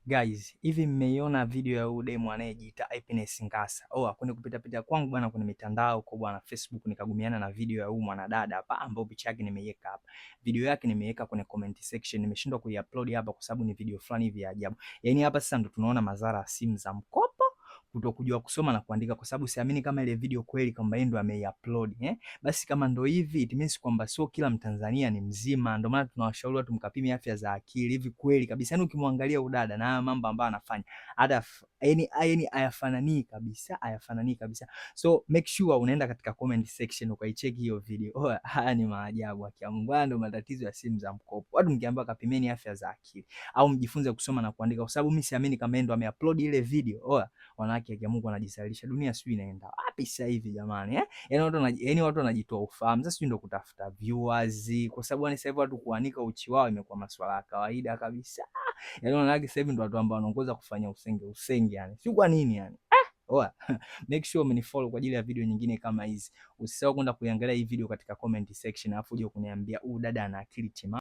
Guys, hivi mmeiona video ya huyu demu anayejiita Happiness Ngasa? Oh, kwenye kupita pita kwangu bwana kwenye mitandao kwa bwana Facebook nikagumiana na video ya huyu mwanadada hapa ambayo picha yake nimeiweka hapa. Video yake nimeiweka kwenye comment section, nimeshindwa kuiupload hapa kwa sababu ni video fulani hivi ya ajabu. Yaani hapa sasa ndo tunaona madhara ya simu za mkopo, kutokujua kusoma na kuandika, kwa sababu siamini kama ile video kweli kwamba yeye ndo ameiupload eh. Basi kama ndo hivi, it means kwamba sio kila Mtanzania ni mzima. Ndio maana tunawashauri watu mkapime afya za akili hivi kweli kabisa. Yani ukimwangalia udada na haya mambo ambayo anafanya hata yani hayafanani kabisa, hayafanani kabisa. So make sure unaenda katika comment section ukaicheki hiyo video. Oh, haya ni maajabu akia Mungu. Haya ndo matatizo ya simu za mkopo. Watu mkiambiwa kapimeni afya za akili au mjifunze kusoma na kuandika, kwa sababu mimi siamini kama yeye ndo ameupload ile video. Oh, wanawake akia Mungu anajisalilisha. Dunia sijui inaenda wapi sasa hivi jamani, eh? Yani watu wanajitoa ufahamu. Sasa sijui ndo kutafuta viewers, kwa sababu yani sasa hivi watu kuanika uchi wao imekuwa masuala ya kawaida kabisa. Yani wanawake sasa hivi ndo watu ambao wanaongoza kufanya usenge usenge, yani sio kwa nini yani. Oa, make sure umenifollow kwa ajili ya video nyingine kama hizi. Usisahau kwenda kuiangalia hii video katika comment section, alafu uje kuniambia huyu dada ana akili timamu.